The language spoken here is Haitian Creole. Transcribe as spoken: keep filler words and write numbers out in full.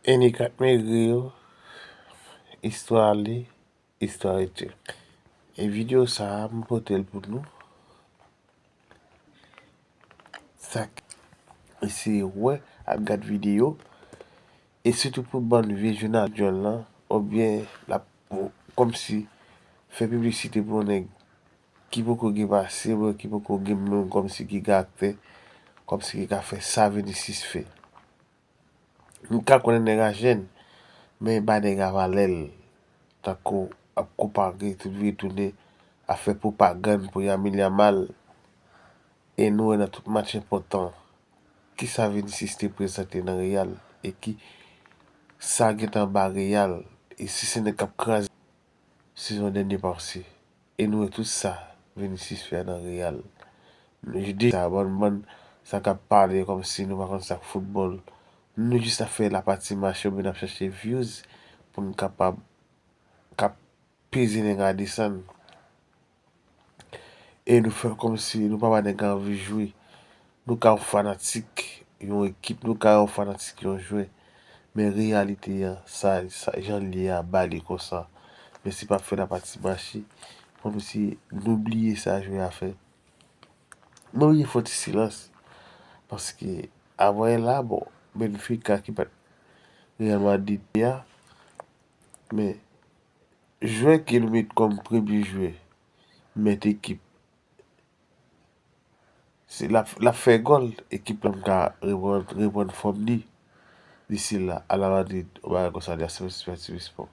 Eni kat Megre yo, istwa ale, istwa rete. E videyo sa a, m pote l pou nou. Sa k eseye wè ak gad videyo, e sitou pou bann vye jounalis jwenn lan, oubyen l ap kòmsi fè piblisite pou yon nèg ki poko gen pase, oubyen ki poko gen menm kòmsi ki gen aktè, kòmsi ki ka fè sa Vinicius fè. M ka konnen nèg a jèn, men ba nèg a valè l. Tankou ap konpare tout vire tounen, ap fè pwopagann pou Lamine Yamal. E nou wè nan tout match enpòtan, kisa Vinicius te prezante nan Real, e ki sa gentan ba Real, e si se nèg k ap kraze sezon dènye pase. E nou wè tout sa Vinicius fè nan Real. Nou jis de sa, bann, bann sa k ap pale kòmsi nou pa konn sa k foutbòl. Nou jis ap fè lapati mache oubyen n ap chache views pou n kapab, kap peze nèg a desann. E nou fè kòmsi nou pa ba nèg a anvi jwe. Nou ka yon fanatik yon ekip, nou ka yon fanatik yon jwè. Men reyalite a, sa, sa jan l ye a, ba li konsa. Men se pa fè lapati mache, kòmsi nou bliye sa jwè a fè. Mwen bliye fè yon ti silans. Paske avan yè la, bon, Benfica ki bat Real Madrid yè a, men jwè ke nou met kòm premye jwè, mèt ekip, se l ap, l ap fè gòl, ekip lan ka reprann, reprann fòm li. Disi la, a la Madrid, yon bagay konsa, li ap sèvi ti respò.